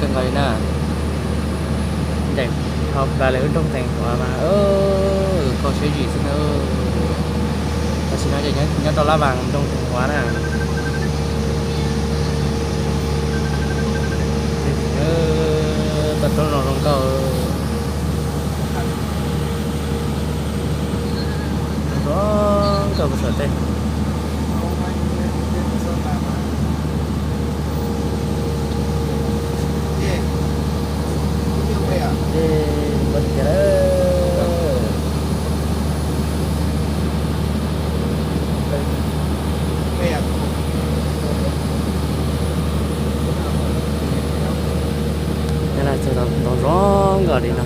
Kawg nkaus li na. Ncaim dhau plaws lawm lub nroog Teem Huav mas kho siab zim xwb na. Tam sim no ces nyob rau Lab Vas nroog Teem Huav na. Toj roob zoo zoo nkauj. Zoo nkauj puag saum tej. Nyob no txog ntau zoo nkauj li no.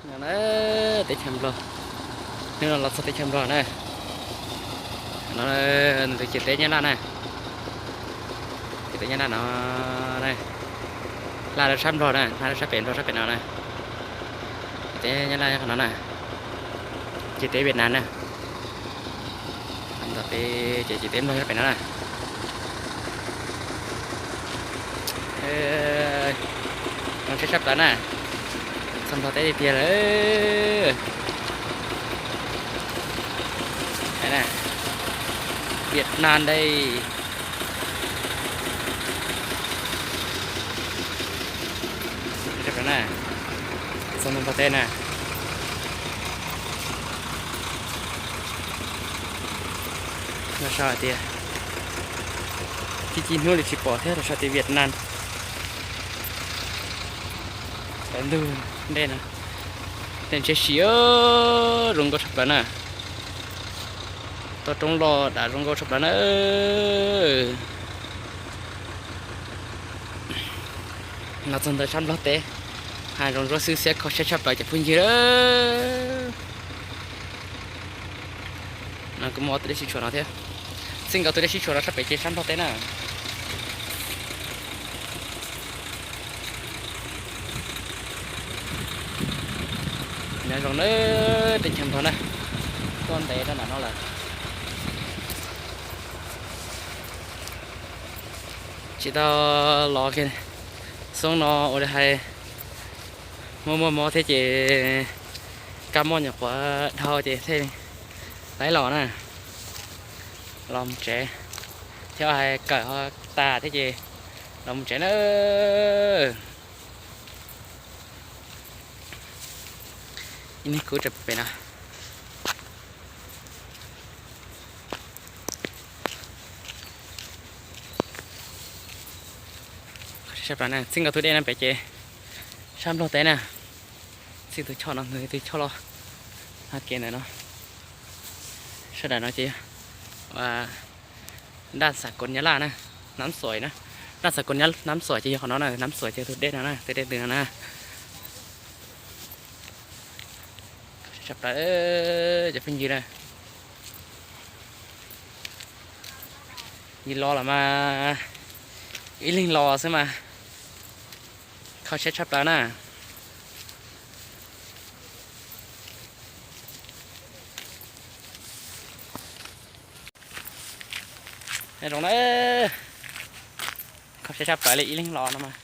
No na, teb chaws Nplog. Hnub no los txog teb chaws Nplog na. No, nws tus ciam teb Nyab Laj na. Ciam teb Nyab Laj no na. Hla rau sab Nplog na, hla rau sab pem Nplog sab pem no na. Ciam teb Nyab Laj qhov no na. Ciam teb Vietnam na. Ntawm pem ces ciam teb Nplog sab pem no na. Zoo siab tshaj plaws na. Txog Nplog teb tiag tiag lawm. Vietnam đây. Txog Nplog teb na. Lawv sau hais tias, tib ci hnub li tsis pom thiab, lawv sau tias Vietnam. Lawv ntug dej no, tej ntshiab si zoo nkauj tshaj plaws na. Toj roob loj dam zoo nkauj tshaj plaws na. Los txog ntawm sab Nplog teb, hav zoov zuag xwb xiab kho siab tshaj plaws cov phooj ywg. No kuv muaj ob tug dej sib tshuam no thiab. Txij nkaus tus dej sib tshuam no sab pem ces sab Nplog teb na. Nyob zoo na, teb chaws Nplog na, tuaj ntev rau nram no lawm. Tsis tau los kiag xyoo no ua li hais muaj muaj mob thiab ces kab mob nyuam qhuav dhau ces thiaj li tau los na, los mus tsev, thiab hais kawm ho tas thiab ces los mus tsev na. Ib niag kub tseem pem no. Txij nkaus tus dej no pem ces sab Nplog teb na. Txij tus choj no tus choj los hauv kev ntawm no. Sawv daws no ces yog daj xav koos Nyab Laj na, Nab Xuais na. Daj xav koos Nab Xuais ces yog qhov no na, Nab Xuais ces tus dej no na, tus dej ntws no na. Tshaj plaws cov phooj ywg na. Yus los los mas ib leeg los xwb mas kho siab tshaj plaws na. Zoo na, kho siab tshaj plaws li ib leeg los no mas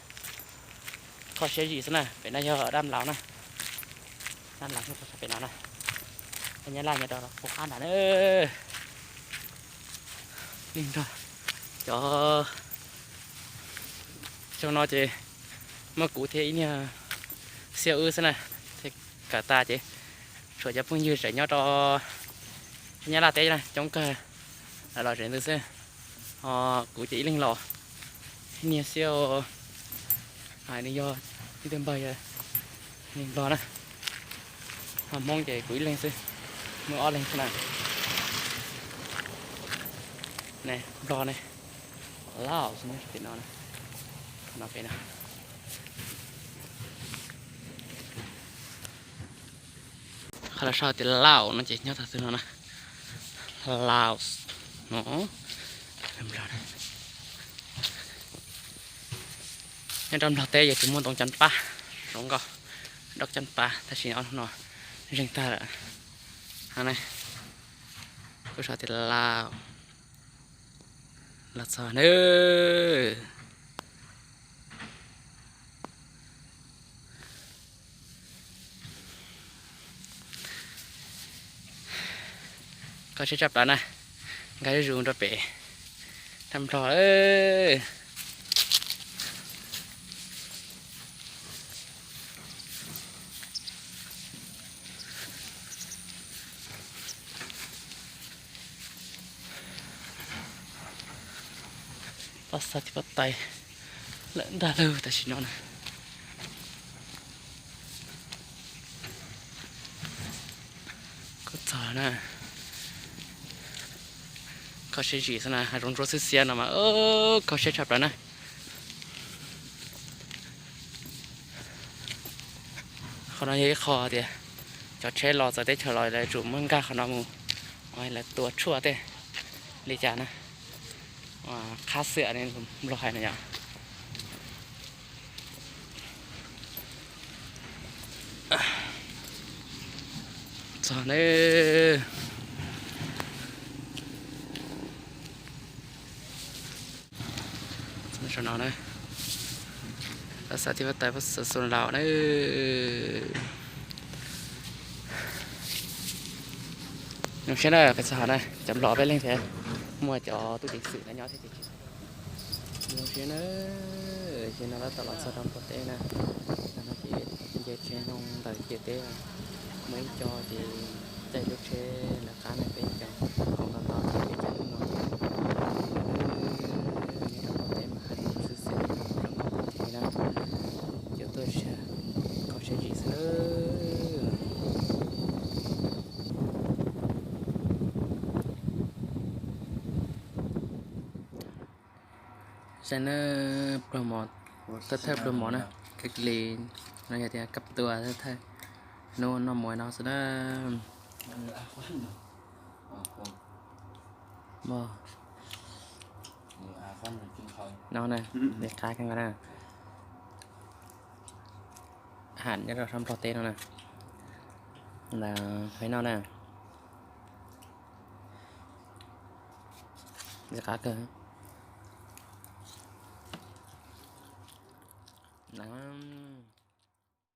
kho siab zim xwb na. Pem no yog daj laus na, daj laus nyob rau sab pem no na. Nyab Laj nyob rau puag qab nrad na. Ib leeg nrog cov, xyoo no ces muaj kuv thiab ib niag xiab wb xwb na, thiaj kawm tas ces tshuav cov phooj ywg tseem nyob rau Nyab Laj teb na coob kawg, lawv los tsev ntws xwb. Ho kuv ces ib leeg los, ib niag xiab, hais nws yog ib tug npawg, nws Nplog na. Ho Hmoob ces kuv ib leeg xwb, muaj ob leeg xwb na. Ne Nplog ne, Laos xwb nyob rau pem no, no pem no. Qhov lawv sau tias Laos no ces nyob tag xwb no na. Laos no. Nyob rau Nplog teb ces tsis muaj ntoo cov paj zoo nkauj, Doj caj pas tab sis no zeeg tag lawm. Kuv sau tias Laus los txog nawb. Kho siab tshaj plaws na, nkag zuj zus rau pem tag nplog. Pob xav thiab pob tais lawm ntag lauj tam sim no na. Kuj txog na, kho siab zim xwb na, hav zoov ntsuab xiab xiab no mas kho siab tshaj plaws na. Qhov no yog ib qho tias cov tsheb los txawv teb chaws los lawv tsum muab nkag qhov no mus, lawv tua tshuaj tej li cas na, qhab xwm li nplog hais na yom. Txog nawb. Saum no na, Pab Xav Thib Pab Tais Pab Xav Xus Laus na. Zoo siab na, peb txog na, cov nplog peb leeg thiab, muaj cov tub ceev xwm no nyob thiab ces tsis zoo siab na. Ces no tab tom los txog rau nplog teb na, no ces nce tsheb no ntawm ciam teb, muaj ib co ces caij lub tsheb lawv qab na, peb cov hauv nto nto ces peb caij lub no ces nyob rau nplog teb mas hav zoov xwb xwb zoo nkauj tag nrho na. Cov tuaj saib kho siab zim xwb na. Saib na, pluag mov, thawj thawj pluag mov na, kab li no yog tias kab tua thawj thawj, hnub noj mov no xwb na. No na, li qab kawg nkaus na. Ham nyob rau sab nplog teb no na, ntawd peb noj na. Li qab kawg.